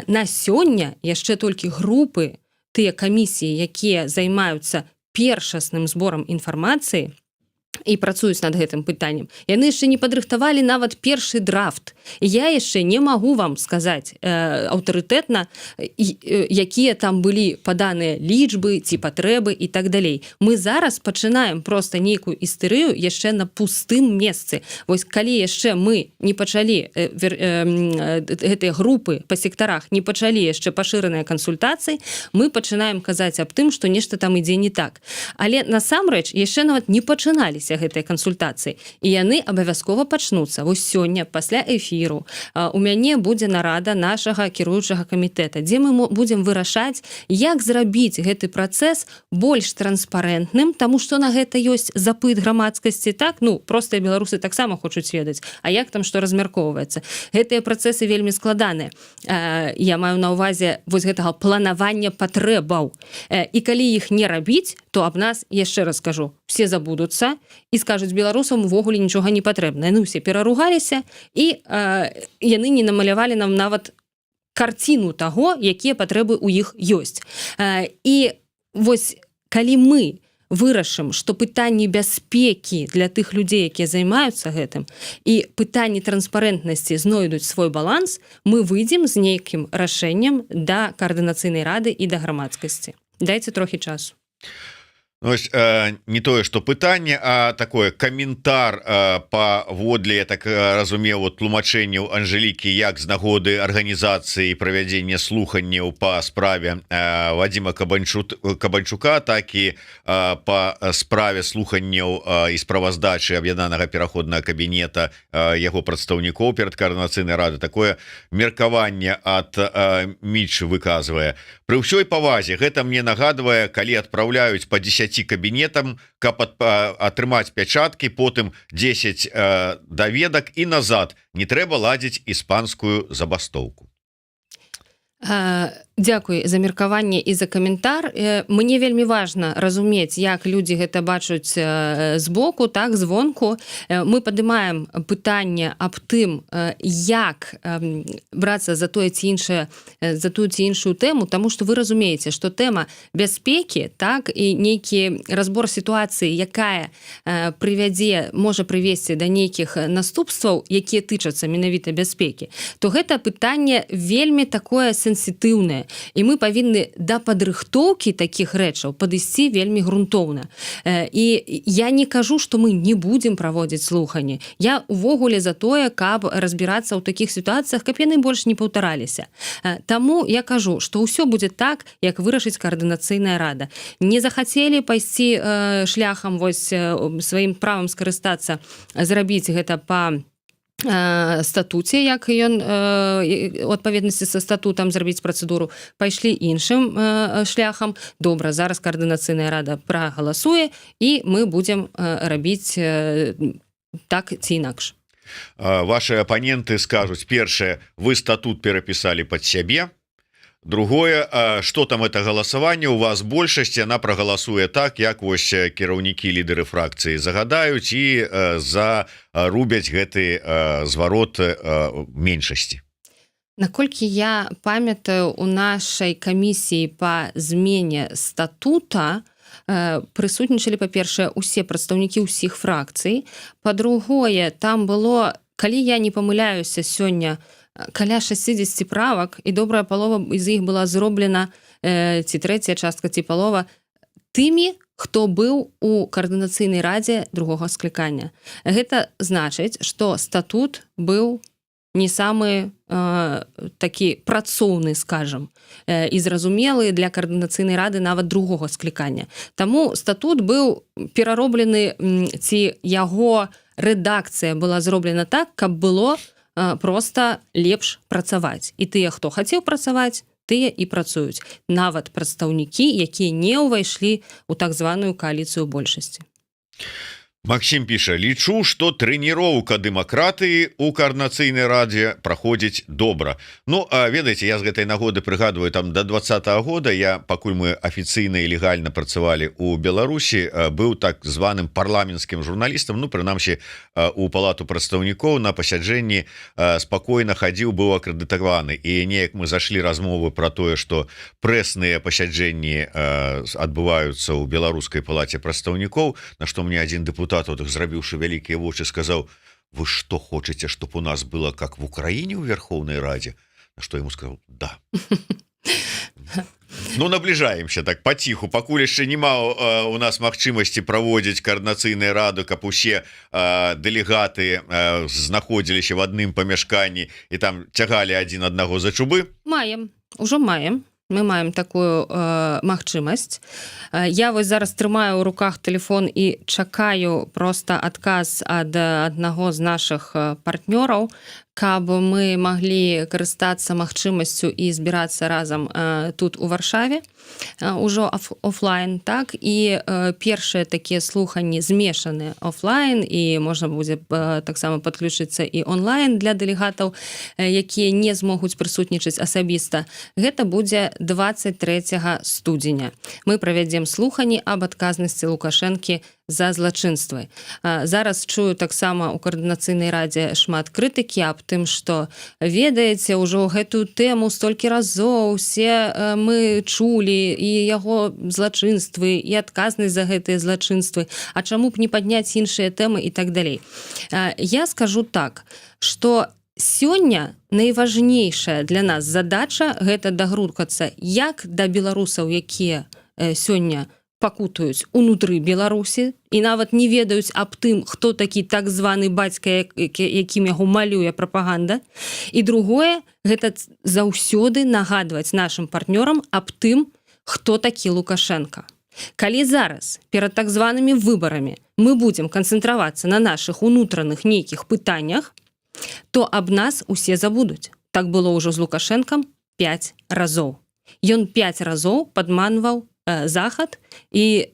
На сёння яшчэ толькі групы, тыя камісіі, якія займаюцца першасным зборам інфармацыі і працуюць над гэтым пытаннем, яны яшчэ не падрыхтавалі нават першы драфт. Я яшчэ не магу вам сказаць аўтарытэтна, якія там былі паданыя лічбы ці патрэбы і так далей. Мы зараз пачынаем просто нейкую істэрыю яшчэ на пустым месцы. Вось калі яшчэ мы не пачалі, гэтыя групы па сектарах не пачалі яшчэ пашыраныя кансультацыі, мы пачынаем казаць аб тым, што нешта там ідзе не так. Але насамрэч яшчэ нават не пачыналіся гэтыя кансультацыі, і яны абавязкова пачнуцца. Вось сёння пасля эфіру у мяне будзе нарада нашага кіруючага камітэта, дзе мы будзем вырашаць, як зрабіць гэты працэс больш транспарэнтным, таму што на гэта ёсць запыт грамадскасці. Так, ну, простыя беларусы таксама хочуць ведаць, а як там што размяркоўваецца. Гэтыя працэсы вельмі складаныя, я маю на ўвазе вось гэтага планавання патрэбаў. І калі іх не рабіць, то аб нас, яшчэ раз скажу, все забудуцца і скажуць: «Беларусам увогуле нічога не патрэбна, яны ўсе пераругаліся», і яны не намалявалі нам нават карціну таго, якія патрэбы ў іх ёсць. І вось калі мы вырашым, што пытанні бяспекі для тых людзей, якія займаюцца гэтым, і пытанні транспарэнтнасці знойдуць свой баланс, мы выйдзем з нейкім рашэннем да Каардынацыйнай рады і да грамадскасці. Дайце трохі часу. Ось, не тое что пытанне, а такое каментар паводле, я так разумеў, вот тлумачэнняў Анжелікі, як з нагоды арганізацыі правядзення слуханняў па справе Вадзіма Кабанчука, так і па справе слуханняў і справаздачы Аб'яднанага пераходнага кабінета, яго прадстаўнікоў перад Каардынацыйнай рады. Такое меркаванне ад Міч выказвае: «Пры ўсёй павазе, гэта мне нагадвае, калі адпраўляюць по 10 кабінетам, каб атрымаць пячаткі, потым 10 даведак і назад. Не трэба ладзіць іспанскую забастоўку». Дзякуй за меркаванне і за каментар. Мне вельмі важна разумець, як людзі гэта бачуць збоку, так, звонку. Мы падымаем пытанне аб тым, як брацца за тое ці іншае, за тую ці іншую тэму, таму што вы разумееце, што тэма бяспекі, так, і нейкі разбор сітуацыі, якая прывядзе, можа прывесці да нейкіх наступстваў, якія тычацца менавіта бяспекі, то гэта пытанне вельмі такое сенсітыўнае, і мы павінны да падрыхтоўкі такіх рэчаў падысці вельмі грунтоўна. І я не кажу, што мы не будзем праводзіць слуханні. Я увогуле за тое, каб разбірацца ў такіх сітуацыях, каб яны больш не паўтараліся. Таму я кажу, што ўсё будзе так, як вырашыць Каардынацыйная рада. Не захацелі пайсці шляхам, вось сваім правам скарыстацца, зрабіць гэта по статуце, як ён у адпаведнасці са статутам зрабіць працэдуру, пайшлі іншым шляхам. Добра, зараз Каардынацыйная рада прагаласуе, і мы будзем рабіць так ці інакш. Ваши апаненты скажуць: першае, вы статут перапісалі под сябе, другое, что там это галасаванне, у вас большасць, она прагаласуе так, як вось кіраўнікі, лідары фракцыі загадаюць, і зарубяць гэты зварот меншасці. Наколькі я памятаю, у нашай камісіі па змене статута прысутнічалі, па-першае, усе прадстаўнікі ўсіх фракцый, па-другое, там было, калі я не памыляюся, сёння каля 60 правак, і добрая палова з іх была зроблена, ці трэцяя частка, ці палова, тымі, хто быў у каардынацыйнай радзе другога склікання. Гэта значыць, что статут быў не самы такі працоўны, скажем, і зразумелы для каардынацыйнай рады нават другога склікання. Таму статут быў перароблены ці яго рэдакцыя была зроблена так, каб было просто лепш працаваць, і тыя, хто хацеў працаваць, тыя і працуюць, нават прадстаўнікі, якія не ўвайшлі у так званую кааліцыю большасці. Максім піша: «Лічу, что трэніроўка дэмакратыі у каардынацыйнай радзе праходзіць добра». Ну, а ведаеце, я з гэтай нагоды прыгадываю, там до 20-го года я, пакуль мы афіцыйна і легальна працавалі у Беларусі, быў так званым парламенцкім журналістам. Ну, прынамсі, у палату прадстаўнікоў на пасяджэнні спакойна хадзіў, быў акрэдытаваны. І неяк мы зайшлі размовы про тое, что прэсныя пасяджэнні адбываюцца ў беларускай палаце прадстаўнікоў, на что мне один депутат, так зрабіўшы вялікія вочы, сказаў: «Вы что, хочете, чтоб у нас было как в Украине, у Верховной Раде?» На что ему сказал: «Да». Ну, набліжаемся так паціху. Пакуль яшчэ няма у нас магчымасці праводзіць каардынацыйную раду, каб усе дэлегаты знаходзіліся в адным памяшканні і там цягалі адзін аднаго за чубы. Маем, ужо маем, мы маем такую магчымасць. Я вось зараз трымаю ў руках телефон і чакаю просто адказ ад аднаго з наших партнёраў, каб мы маглі карыстацца магчымасцю і збірацца разам тут, у Варшаве, ўжо офлайн. Так, і першыя такія слуханні змешаныя, офлайн, і можна будзе таксама падключыцца і онлайн для дэлегатаў, якія не змогуць прысутнічаць асабіста. Гэта будзе 23 студзеня. Мы правядзем слуханні аб адказнасці Лукашэнкі за злачынствы. Зараз чую таксама у каардынацыйнай радзе шмат крытыкі аб тым, што, ведаеце, ўжо гэтую тэму столькі разоў усе мы чулі, і яго злачынствы, і адказнасць за гэтыя злачынствы, а чаму б не падняць іншыя тэмы і так далей. Я скажу так, что сёння найважнейшая для нас задача — гэта дагрукацца як да беларусаў, якія сёння пакутаюць унутры Беларусі і нават не ведаюць аб тым, хто такі так званы бацька, якім яго малюе прапаганда. І другое — гэта заўсёды нагадваць нашим партнёрам аб тым, хто такі Лукашэнка. Калі зараз, перад так званымі выбарамі, мы будзем канцэнтравацца на наших унутраных нейкіх пытаннях, то аб нас усе забудуць. Так было ўжо з Лукашэнкам 5 разоў. Ён 5 разоў падманваў захад і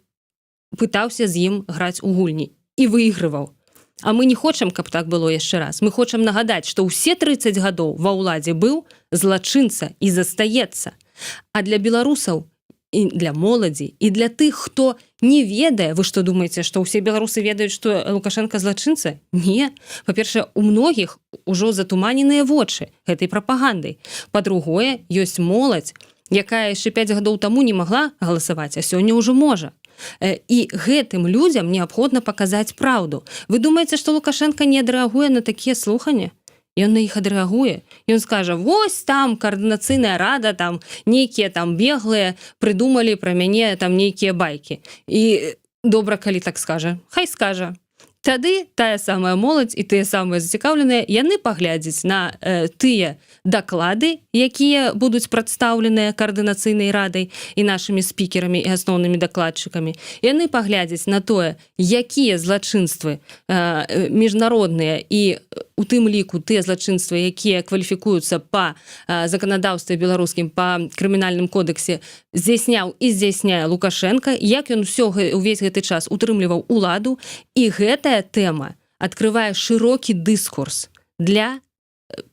пытаўся з ім граць у гульні і выйгрываў. А мы не хочам, каб так было яшчэ раз. Мы хочам нагадаць, што ўсе 30 гадоў ва ўладзе быў злачынца і застаецца. А для беларусаў і для моладзі, і для тых, хто не ведае — вы что думаете, что ўсе беларусы ведаюць, что Лукашэнка злачынца? Не. Па-першае, у многіх ужо затуманеныя вочы гэтай прапагандай. Па-другое, ёсць моладзь, якая яшчэ 5 гадоў таму не магла галасаваць, а сёння ўжо можа. І гэтым людзям неабходна паказаць праўду. Вы думаеце, что Лукашэнка не адрэагуе на такія слуханні? Ён на іх адрэагуе. Ён скажа: «Вось там каардынацыйная рада, там нейкія там беглыя прыдумалі пра мяне там нейкія байкі». І добра, калі так скажа. Хай скажа. Тады тая самая моладзь і тыя самыя зацікаўленыя, яны паглядзяць на тыя даклады, якія будуць прадстаўленыя каардынацыйнай радай і нашымі спікерамі і асноўнымі дакладчыкамі. Яны паглядзяць на тое, якія злачынствы міжнародныя і у тым ліку тыя злачынствы, якія кваліфікуюцца па заканадаўстве беларускім, па крымінальным кодексе, здзяйсняў і здзяйсняе Лукашэнка, як ён ўсё увесь гэты час утрымліваў уладу. І гэтая тэма адкрывае шырокі дыскурс для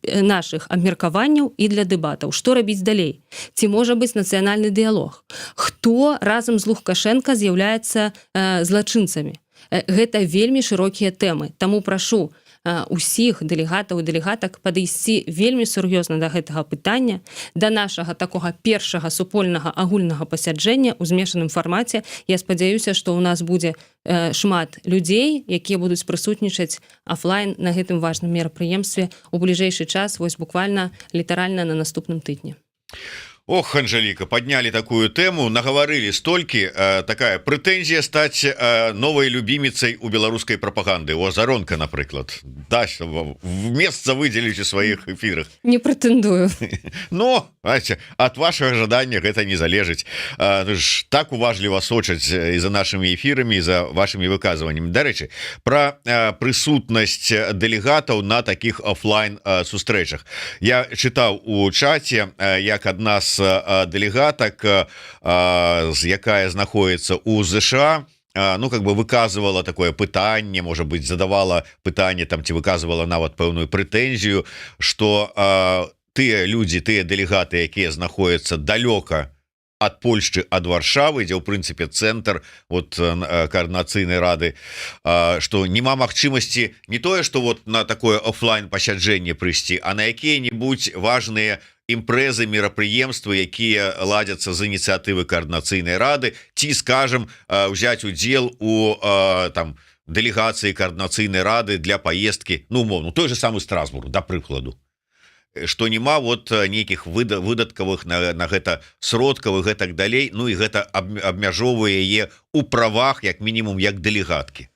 нашых абмеркаванняў і для дэбатаў, што рабіць далей, ці можа быць нацыянальны дыялог, хто разам з Лукашэнка з'яўляецца злачынцамі. Гэта вельмі шырокія тэмы, таму прашу. усіх дэлегатаў і дэлегатак падысці вельмі сур'ёзна да гэтага пытання, да нашага такога першага супольнага агульнага пасяджэння ў змешаным фармаце. Я спадзяюся, што у нас будзе шмат людзей, якія будуць прысутнічаць офлайн на гэтым важным мерапрыемстве у бліжэйшы час, вось буквально, літаральна на наступным тыдні. Ох, Анжеліка, подняли такую тему, наговорили столькі. Такая прэтэнзія стаць новой любимицей у беларускай прапаганды, у Азаронка, напрыклад, даць месца выделить у сваіх эфирах. Не прэтэндую. Но от вашего жадання гэта не залежыць. Ж так уважліва сочаць і за нашими эфирами, і за вашими выказваннями. Дарэчы, про прысутнасць дэлегатаў на таких офлайн сустрэчах. Я чытаў у чаце, як адна з дэлегатак, з якая знаходіцца у ЗША, ну, как бы выказывала такое пытанне, может быть, задавала пытанне там ці выказывала нават пэўную прэтэнзію, что тыя людзі, тыя дэлегаты, якія знаходзяцца далёка от Польшчы, ад Варшавы, дзе ў прынцыпе цэнтр вот Каардынацыйнай рады, что няма магчымасці не тое что вот на такое офлайн пасяджэнне прыйсці, а на якія-нибудь важные імпрэзы, мерапрыемствы, якія ладзяцца з ініцыятывы Каардынацыйнай рады, ці, скажем, взять удзел у там дэлегацыі Каардынацыйнай рады для поездки, ну, умоўно, той же самый Страсбург, да прыкладу, что няма вот нейкіх выдаткавых на гэта сродкаў і гэтак далей. Ну і гэта абмяжоўвае яе у правах, як мінімум як дэлегаткі.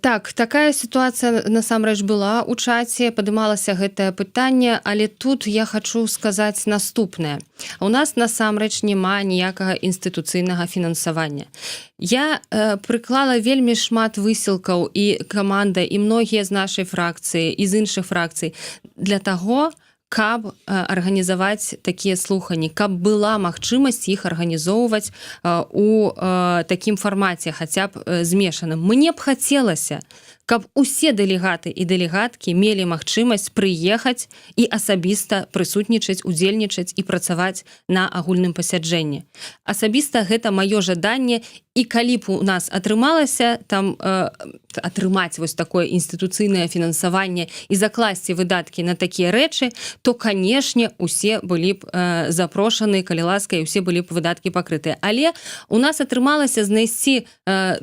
Так, такая сітуацыя насамрэч была у чаце, падымалася гэтае пытанне, але тут я хачу сказаць наступнае. У нас насамрэч няма ніякага інстытуцыйнага фінансавання. Я прыклала вельмі шмат высілкаў, і каманда, і многія з нашай фракцыі, і з іншых фракцый, для таго, каб арганізаваць такія слуханні, каб была магчымасць іх арганізоўваць у такім фармаце, хаця б змешаным. Мне б хацелася, каб усе дэлегаты і дэлегаткі мелі магчымасць прыехаць і асабіста прысутнічаць, удзельнічаць і працаваць на агульным пасяджэнні. Асабіста гэта маё жаданне, і калі б у нас атрымалася там атрымаць вось такое інстытуцыйнае фінансаванне і закласці выдаткі на такія рэчы, то, канешне, усе былі б запрошаны, калі ласка, і усе былі б выдаткі пакрытыя. Але у нас атрымалася знайсці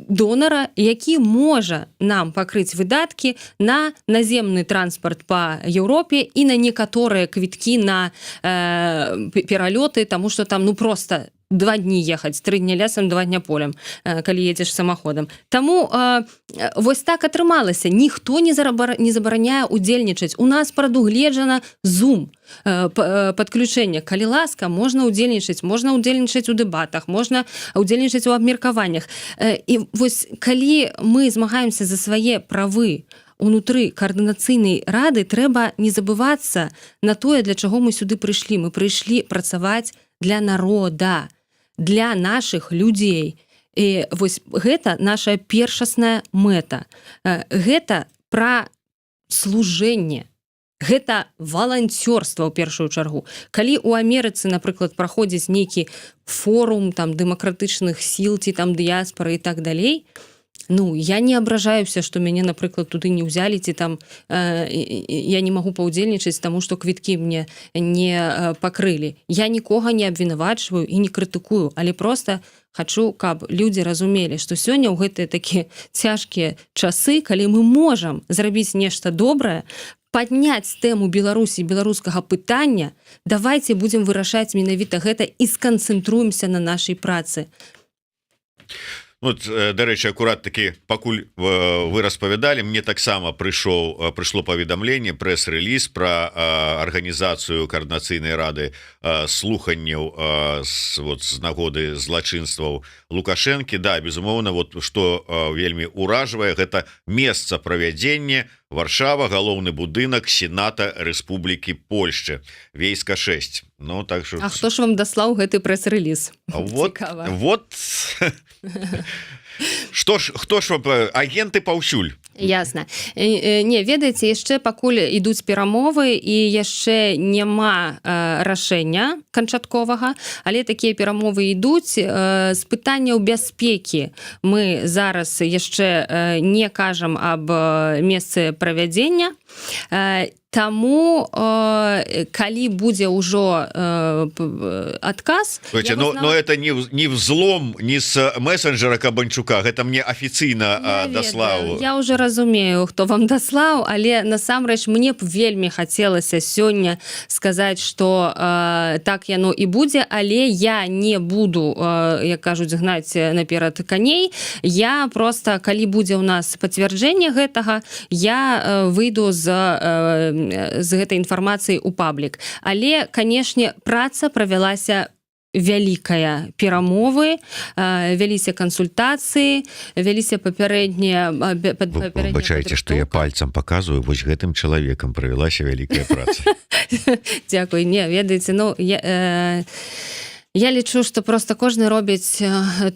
донара, які можа нам пакрыць выдаткі на наземны транспарт по Еўропе і на некаторыя квіткі на пералёты, тому что там, ну, просто 2 дні ехаць, 3 дня лясам, 2 дня полем, калі едзеш самаходам. Таму вось так атрымалася. Ніхто не забараняе удзельнічаць. У нас прадугледжана Zoom подключэнне. Калі ласка, можна удзельнічаць, можна удзельнічаць у дэбатах, можна удзельнічаць у абмеркаваннях. І вось калі мы змагаемся за свае правы унутры Каардынацыйнай рады, трэба не забывацца на тое, для чаго мы сюды прыйшлі. Мы прыйшлі працаваць для народа, для наших людзей, і вось гэта наша першасная мэта. Гэта пра служэнне, гэта валанцёрства ў першую чаргу. Калі у Амерыцы, напрыклад, праходзіць нейкі форум там дэмакратычных сіл ці там дыяспоры і так далей, ну, я не абражаюся, что мяне, напрыклад, туды не ўзялі ці там я не магу паўдзельнічаць, таму что квіткі мне не пакрылі. Я нікога не абвінавачваю і не крытыкую, але просто хочу, каб людзі разумелі, что сёння ў гэтыя такія цяжкія часы, калі мы можам зрабіць нешта добрае, падняць тэму Беларусі, беларускага пытання, давайте будем вырашаць менавіта гэта і сканцэнтруемся на нашай працы. Вот, дарэчы, акурат таки, пакуль вы распавядалі, мне таксама прыйшло паведамленне, прэс-рэліз про арганізацыю Каардынацыйнай рады слуханняў вот з нагоды злачынстваў Лукашэнкі. Да, безумоўна, вот что вельмі уражвае, гэта месца правядзення: Варшава, галоўны будынак Сената Рэспублікі Польшчы, Вейска 6. Ну, так что А хто ж вам даслаў гэты прэс-рэліз? Вот. Цікава. Вот. Что ж, хто ж, агенты паўсюль. Ясна. Не, ведаеце, яшчэ пакуль ідуць перамовы і яшчэ няма рашэння канчатковага, але такія перамовы ідуць. З пытанняў бяспекі мы зараз яшчэ не кажам аб месцы правядзення. Таму калі будзе ўжо адказ, Слушайте, но это не взлом, не с мессенджера Кабанчука, гэта мне афіцыйна даслаў. Я уже разумею, хто вам даслаў, але насамрэч мне б вельмі хацелася сёння сказаць, что так яно і будзе, але я не буду, як кажуць, гнаць наперад коней. Я просто, калі будзе у нас пацвярджэнне гэтага, я выйду з гэтай інфармацыяй у паблік. Але, канешне, праца правялася вялікая, перамовы вяліся, кансультацыі вяліся, папярэднія. Выбачайце, что я пальцам показываю, вось гэтым чалавекам правялася вялікая праца. Дзякуй. Не, ведаеце, ну, я лічу, что просто кожны робіць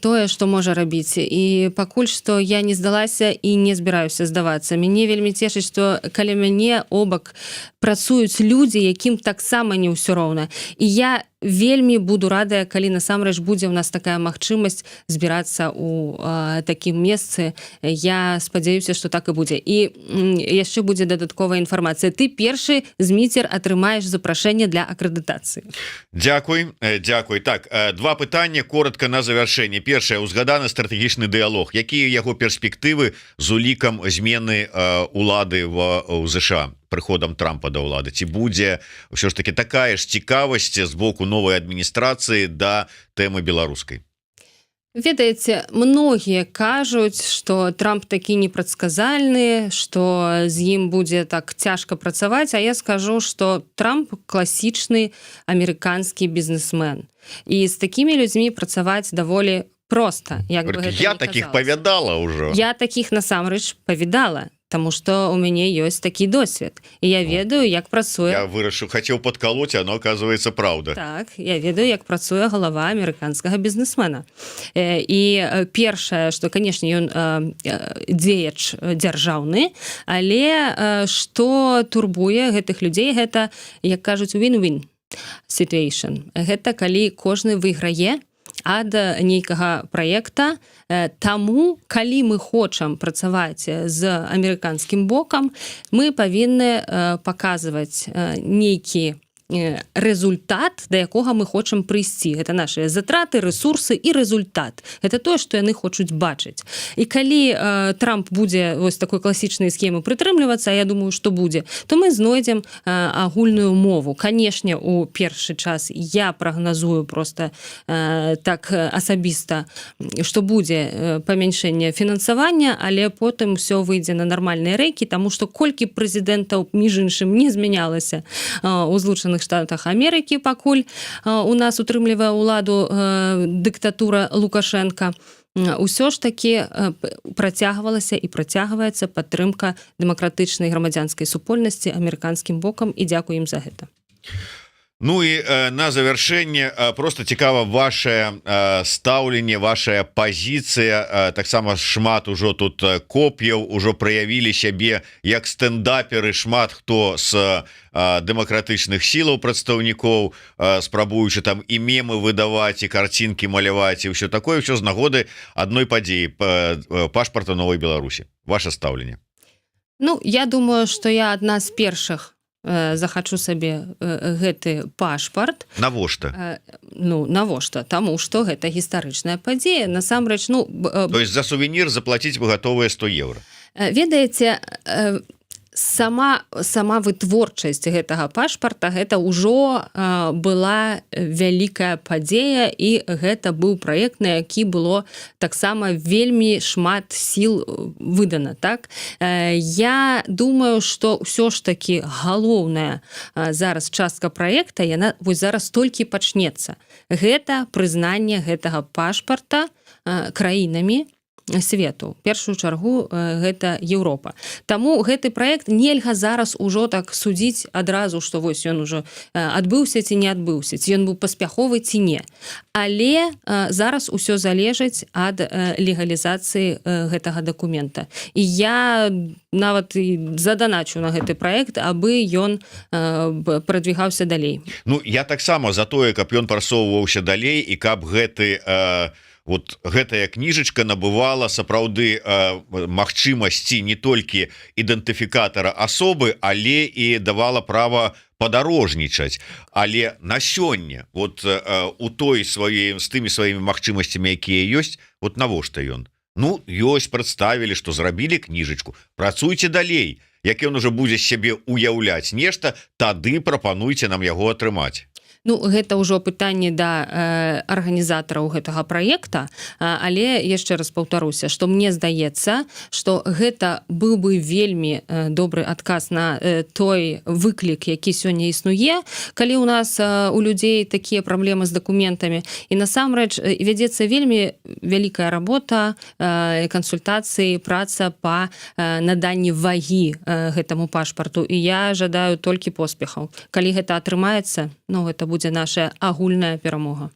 тое, что можа рабіць, і пакуль што я не здалася і не збіраюся здавацца. Мяне вельмі цешыць, что каля мяне обак працуюць людзі, якім таксама не ўсё роўна, і я вельмі буду радая, калі насамрэч будзе у нас такая магчымасць збірацца у такім месцы. Я спадзяюся, что так і будзе, і яшчэ будзе дадатковая інфармацыя. Ты першы, Зміцер, атрымаеш запрашэнне для акрэдытацыі. Дзякуй, дзякуй. Так, два пытання коротко на завяршэнне. Першае: узгаданы стратэгічны дыялог. Якія яго перспектывы з улікам змены улады в ЗША, прыходам Трампа да ўлады? Ці будзе ўсё ж таки такая ж цікавасць з боку новай адміністрацыі да тэмы беларускай? Ведаеце, многія кажуць, что Трамп такі непрадказальны, что з ім будзе так цяжка працаваць, а я скажу, что Трамп класічны амерыканскі бізнесмен, і з такімі людзьмі працаваць даволі просто. Як бы я таких павядала ўжо. Я таких насамрэч павідала, потому что у мяне ёсць такі досвед, і я ведаю, як працуе. Я вырашу, хотел подколоть, оно, оказывается, правда. Так, я ведаю, як працуе галава амерыканскага бізнесмена. І першае, что, конечно, ён дзеяч дзяржаўны, але что турбуе гэтых людзей, гэта, як кажуць, win-win situation. Гэта калі кожны выйграе ад нейкага праекта. Таму, калі мы хочам працаваць з амерыканскім бокам, мы павінны паказваць нейкі результат, да якога мы хочам прыйсці. Гэта наши затраты, ресурсы і результат. Это тое, что яны хочуць бачыць. І калі Трамп будзе вось такой класічнай схемы прытрымлівацца, я думаю, что будзе, то мы знойдзем агульную мову. Канешне, у першы час я прагназую просто так асабіста, что будзе памяншэнне фінансавання, але потым все выйдзе на нармальныя рэйкі, тому что колькі прэзідэнтаў, між іншым, не змянялася у Злучаных Штатах Амерыкі, пакуль у нас утрымлівае ўладу дыктатура Лукашенко, ўсё ж таки працягвалася і працягваецца падтрымка дэмакратычнай грамадзянскай супольнасці амерыканскім бокам, і дзякую ім за гэта. Ну і на завяршэнне просто цікава ваше стаўленне, ваша пазіцыя. Таксама шмат ужо тут коп'яў, ужо праявілі сябе як стэндаперы шмат хто з дэмакратычных сілаў прадстаўнікоў, спрабуючы там і мемы выдаваць, і карцінкі маляваць, і ўсё такое, ўсё з нагоды адной падзеі, пашпарта новай Беларусі. Ваше стаўленне? Ну, я думаю, что я адна з першых захачу сабе гэты пашпарт. Навошта? Ну, навошта? Таму что гэта гістарычная падзея насамрэч. Ну, То есть за сувенір заплатіць вы гатовыя 100 евро? Ведаеце, сама вытворчасць гэтага пашпарта, гэта ўжо была вялікая падзея, і гэта быў праект, на які было таксама вельмі шмат сіл выдана. Так, я думаю, что ўсё ж таки галоўная зараз частка праекта, яна вось зараз толькі пачнецца, гэта прызнанне гэтага пашпарта краінамі. свету, першую чаргу гэта Еўропа. Таму гэты праект нельга зараз ужо так судзіць адразу, што вось ён ужо адбыўся ці не адбыўся, ці ён быў паспяховы ці не. Але зараз усё залежыць ад легалізацыі гэтага дакумента, і я нават і заданачу на гэты праект, абы ён прадвігаўся далей. Ну, я таксама за тое, каб ён прасоўваўся далей і каб гэты вот гэтая кніжачка набывала сапраўды магчымасці не толькі ідэнтыфікатара асобы, але і давала права падарожнічаць. Але на сёння вот у той сваёй, з тымі сваімі магчымасцямі, якія ёсць, вот навошта ён? Ну, ёсць, прадставілі, што зрабілі кніжачку, працуйце далей. Як ён уже будзе сябе уяўляць нешта, тады прапануйце нам яго атрымаць. Ну, гэта ўжо пытанне да арганізатараў гэтага праекта, але яшчэ раз паўтаруся, што мне здаецца, што гэта быў бы вельмі добры адказ на той выклік, які сёння існуе, калі у нас у людзей такія праблемы з дакументамі. І насамрэч вядзецца вельмі вялікая работа, кансультацыі, праца па наданні вагі гэтаму пашпарту, і я жадаю толькі поспехаў. Калі гэта атрымаецца, ну, гэта будзе наша агульная перамога.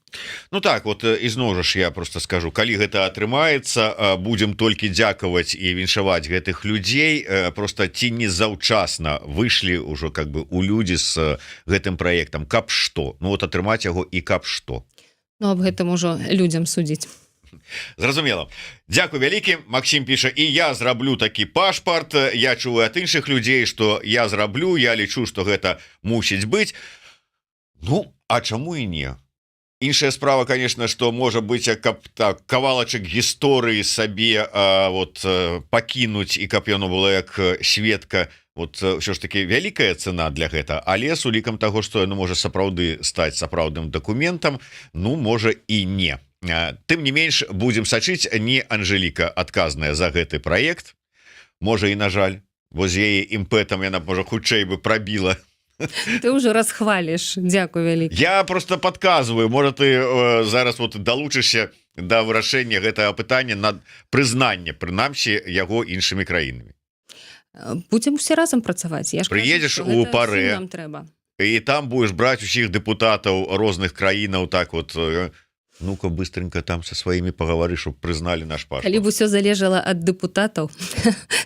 Ну так вот, ізноў жа ж я просто скажу: калі гэта атрымаецца, будем толькі дзякаваць і віншаваць гэтых людзей. Просто ці не заўчасна выйшлі ўжо как бы у людзі с гэтым праектам? Каб што? Ну вот атрымаць яго і каб што? Ну, аб гэтым ужо людзям судзіць. Зразумела, Дякую вялікі. Максім піша: «І я зраблю такі пашпарт. Я чую ад іншых людзей, что я зраблю. Я лічу, что гэта мусіць быць». Ну, а чаму і не? Іншая справа, конечно, что можа быть, каб так кавалачак гісторыі сабе вот пакінуць і каб яно было як сведка, вот ўсё ж таки вялікая цена для гэта. Але с улікам того, что яно можа сапраўды стаць сапраўдным дакументам, ну, можа, і не. Тым не менш, будем сачыць. Не Анжеліка адказная за гэты праект, можа, і на жаль, бо з яе імпэтам яна, можа, хутчэй бы прабіла. Ты ўжо расхваліш. Дзякуй вялікі. Я просто подказываю, можа, ты зараз вот далучышся да вырашэння гэтага пытання на прызнанне, прынамсі, яго іншымі краінамі. Будем усе разам працаваць. Я ж кажу, Прыедзеш што у гэта ПАРЭ. ўсім нам трэба. І там будешь браць усіх депутатаў розных краінаў, так вот, ну-ка быстренько там со сваімі пагавары, чтоб прызналі наш пашпарт. Калі б усё залежала ад дэпутатаў,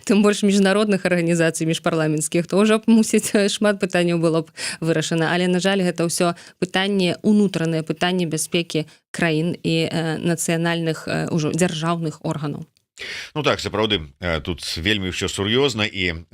тым больш міжнародных арганізацый міжпарламенцкіх, то ўжо б, мусіць, шмат пытанняў было б вырашана. Але, на жаль, гэта ўсё пытанне, унутранае пытанне бяспекі краін і нацыянальных ўжо дзяржаўных органаў. Ну так, сапраўды, тут вельмі ўсё сур'ёзна, і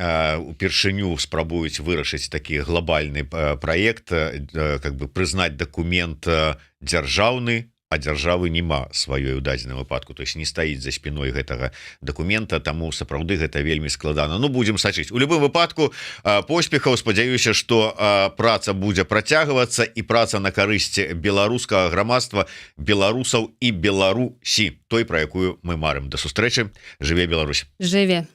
упершыню спрабуюць вырашыць такі глобальны праект, как бы прызнаць дакумент дзяржаўны, а дзяржавы няма сваёй у дадзеным выпадку, то есть не стаіць за спиной гэтага дакумента. Таму сапраўды гэта вельмі складана. Ну, будем сачыць. У любым выпадку, поспехаў. Спадзяюся, что праца будзе працягвацца, і праца на карысць беларускага грамадства, беларусаў і Беларусі, той, про якую мы марым. Да сустрэчы. Жыве Беларусь! Жыве!